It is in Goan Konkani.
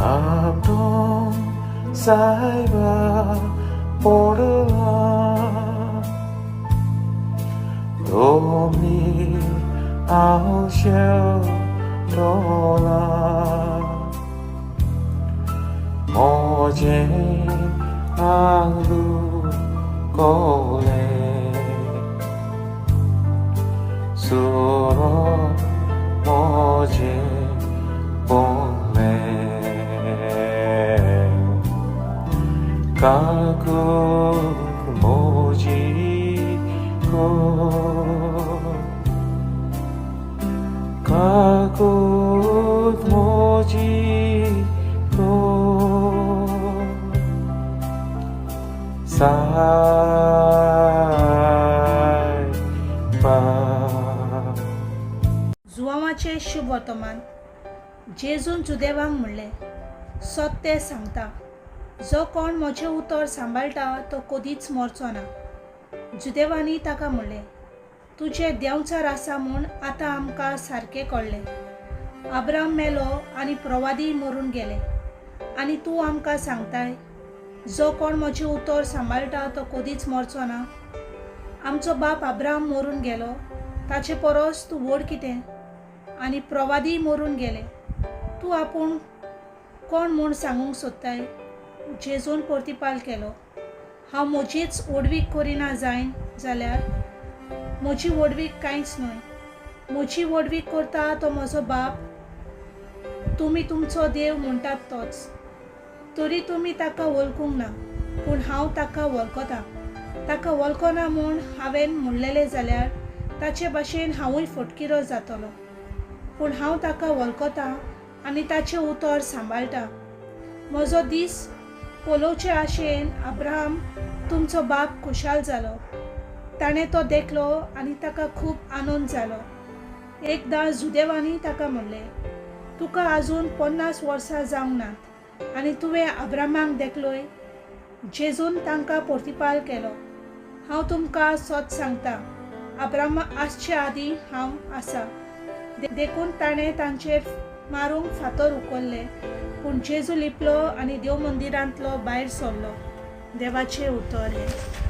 आपटून सायबा पडला दोमीर आवशेव टोला मोजें आंगलू कोले सुरो मोजें पोंगलें काकूत मोजी को काकूत मोजी को सायबा. जुवांवाचें शुभ वर्तमान. जेजून जुदेवांक म्हणलें, सत तें सांगता, जो कोण म्हजें उतर सांबाळटा तो कदीच मरचो ना. जुदेवांनी ताका म्हणलें, तुजें देंवचार आसा म्हूण आतां आमकां सारकें कळ्ळें. आब्राम मेलो आनी प्रवादीय मरून गेले आनी तूं आमकां सांगताय, जो कोण म्हजें उतर सांबाळटा तो कदीच मरचो ना. आमचो बाप आब्राम मरून गेलो, ताचे परस तूं व्हड कितें? आनी प्रवादीय मरून गेले. तूं आपूण कोण म्हूण सांगूंक सोदताय? जेजून प्रतिपाल केलो, हांव म्हजीच व्हडवीक करिना जायन जाल्यार म्हजी व्हडवीक कांयच न्हय. म्हजी व्हडवीक करता तो म्हजो बाप, तुमी तुमचो देव म्हणटात तोच. तरी तुमी ताका वळखूंक ना, पूण हांव ताका वळखतां. ताका वळखना म्हूण हांवें म्हणलेलें जाल्यार ताचे भाशेन हांवूय फटकिरो जातलो. पूण हांव ताका वळखतां आनी ताचें उतर सांबाळटा. म्हजो दीस पळोवचे आशेन अब्राहम तुमचो बाप खुशाल जालो. ताणें तो देखलो आनी ताका खूब आनंद जालो. एकदां जुदेवांनी ताका म्हणलें, तुका आजून 50 वर्सां जावंक नात आनी तुवें अब्रामाक देखलोय? जेजून तांकां प्रतिपाल केलो, हांव तुमकां सत सांगता, अब्राम आसचे आदीं हांव आसा. देखून ताणें तांचेर मारूंक फातर उखल्ले, पूण जेजू लिपलो आनी देव मंदिरांतलो भायर सरलो. देवाचें उतर हें.